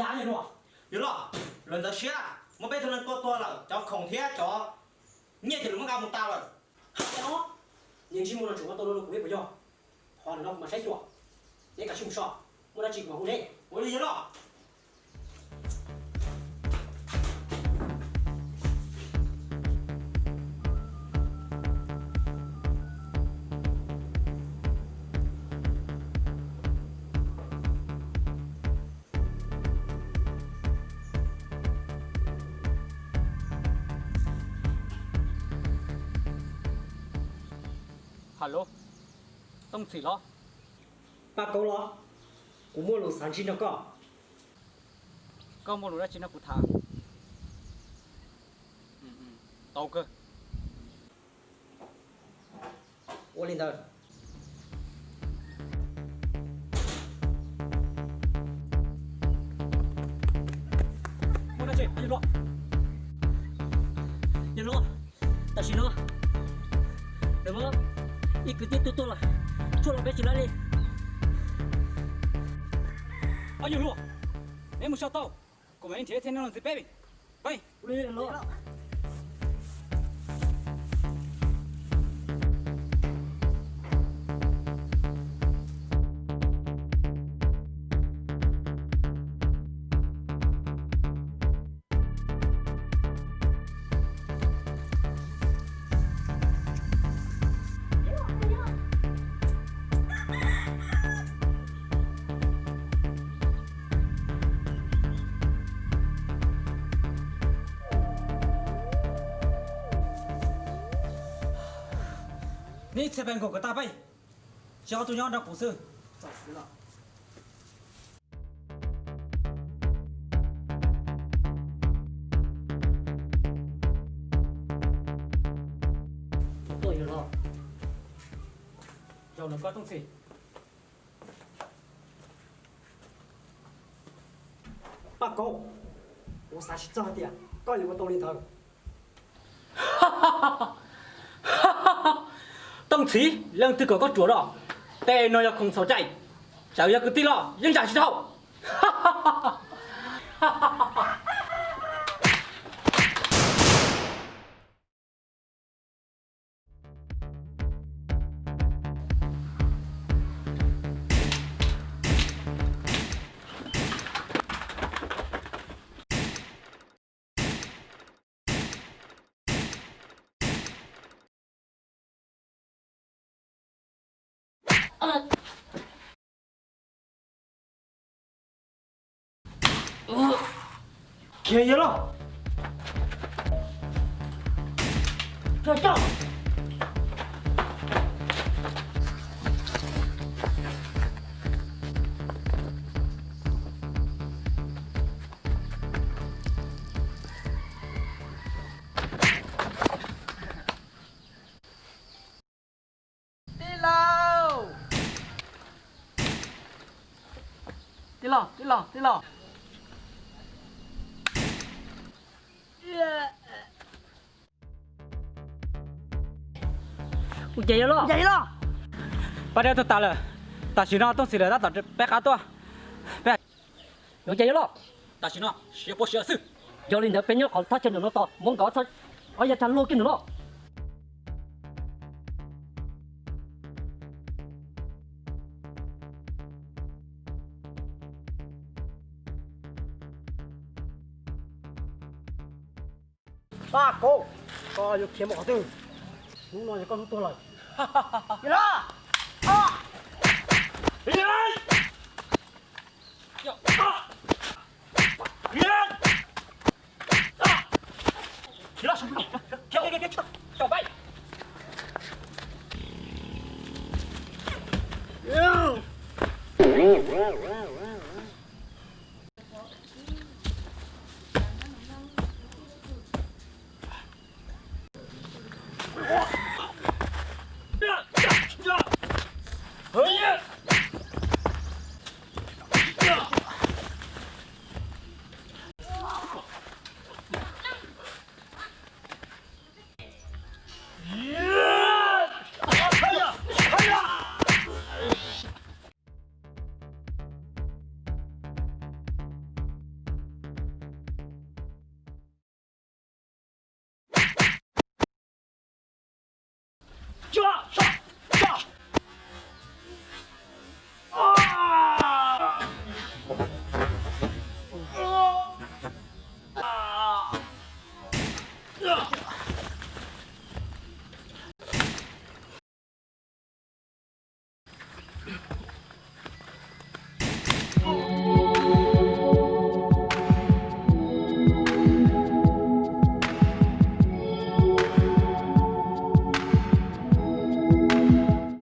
Yawg Loj, lawv ntxeev siab, muab peb tug neeg tua tuag lawm, cov khoom thiab cov nyiaj ces lawv muab nqa mus tas lawm. Hais tias no, niag ntsej muag no tseem ua tau luag rau kuv ib puas yog? Qhov no kuv mam saib xyuas. Neb kav tsij mus so, muaj dab tsi kuv mam hu neb. Ua li yawg Loj. Hello, Tooj Txhim los? Paj Kaub los? Kuv muaj lus xav ntsib nrog koj. Koj muaj lus dab tsi nrog kuv tham? Tau kawg. Ua li ntawd. Muaj dab tsi, yawg Loj? Yawg Loj, tam sim no lawv muab ib kwv tij tua tuag lawm, tshuaj los peb tsis laib li. Ob yawg hluas, neb mus so tau, kuv mam li nrhiav ib txhia neeg los ntxiv peb. Peb. Neb txhia pes nkaum kom tag peb, tsis ob tug nyob nrog kuv xwb. Tuaj yawg los? Zaum no koj Tooj Txhim. Paj Kaub, kuv xav tsis txog hais tias koj yuav ua tau li ntawd. Tooj Txhim, leej twg kom koj ruam los? Tej no yog khoom txhaum cai, txawm yog kwv tij los yeej zam tsis tau. Khiav yawg los. Tij laug, tij laug, tij laug, tij laug. Ua cas yog los? Pab dej tuag tas lawm, tam sim no Tooj Txhim lawv tab tom peb qab tuaj. Ua cas yog los? Tam sim no siav puav siav xwb. Yog li ntawd peb nyob qhov thaj chaw ntawm no tos, muab nkawd ob yawg tsa luaj kiag ntawm no. Paj Kaub, koj yuav khiav mus qhov twg? Hnub no yog koj hnub tuag lawm.